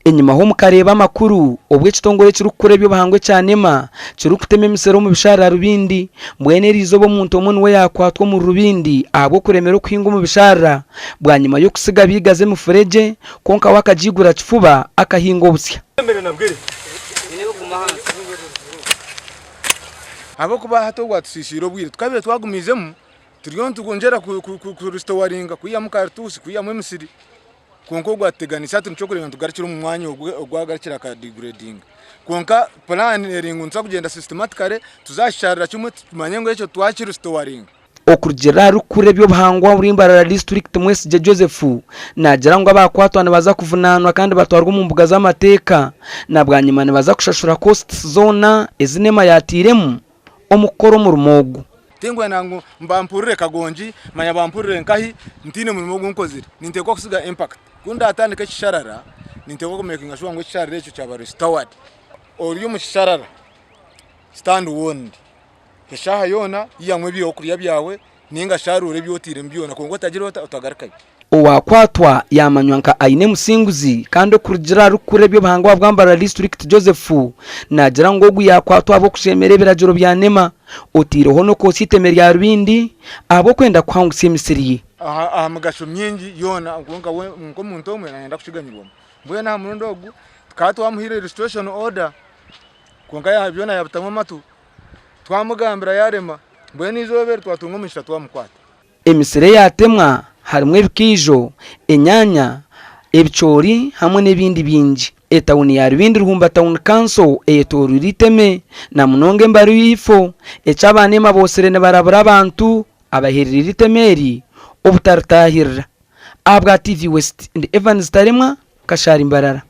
Enyimaho mukareeba amakuru obu ekitongore ekirikukora eby'obuhangwa ekya NEMA kirikutema emisiri omu bisharara Rubindi. Mbwenu eriizooba omuntu omwe niwe yaakwatwa omuri Rubindi ahabw'okuremera okuhinga omu bisharara bwanyima y'okutsiga biigazi emifuregye kwonka we akagiigura kifuba akahinga obusya. Ahabw'okuba hati ogu atusiisiire obwire, tukabaire twagumiizemu turiyo nitwongyera kurisitowaringa kwihamu karituusi, kwihamu emisiri kwonka ogu atuteganisa hati nikyo orikureeba nitugarukira omu mwanya ogu ogu agarukire akadigureedinga. Kwonka puraani eri ngu nituza kugyenda sisitematikare tuze aha kisharara kimwe tumanye ngu ekyo twakirisitowaringa. Okurugiirira ahari kukurira eby'obuhangwa omuri Mbarara disiturikiti Mwesigye Joseph naagira ngu abakwatwa nibaza kuvunaanwa kandi batwarwe omu mbuga z'amateeka na bwanyima nibaza kushashura costs zoona ezi NEMA yateiremu omu kukora omurimo ogu. Tinkwenda ngu bampurire kagongi manya bampurire nkahi ntaine murimo ogu nkozire. Ninteekwa kutsiga impact. Ku ndatandika ekisharara ninteekwa ku makinga sure ngu ekisharara ekyo kyaba restored. Ori omu kisharara stand warned. Eshaaha yoona ihamu ebyokurya byawe nainga sharuura ebi otairemu byona kwonka otagira ota otagarukayo. Owakwatwa yamanywa nka Aine Musinguzi kandi okurugiirira ahari kukurira eby'obuhangwa bwa Mbarara disiturikiti Joseph naagira ngu ogu yakwatwa ahabw'okujeemera ebiragiro bya NEMA oteireho n'okwotsya eiteme rya Rubindi ahabw'okwenda kuhangusya emisiri ye. Aha migasho mingi yoona kwonka we nk'omuntu omwe nayenda kukiganyirwamu. Mbwenu aha murundi ogu tukaba twamuhaire registration order kwonka byona yabitamu amatu. Twamugambira yarema, mbwenu eizooba eri twatunga omugisha twamukwata. Emisiri eyatemwa harimu ebikaijo, enyanya, ebicoori hamwe n'ebindi bingi. Etawuni ya Rubindi Ruhumba Town Council eyetooroire eiteme na munonga embaru y'eifo eki aba NEMA bootsire nibarabura abantu abahereire eiteme eri obutaritahirira. Ahabwa TV West, ndi Evans Taremwa, Kashari Mbarara.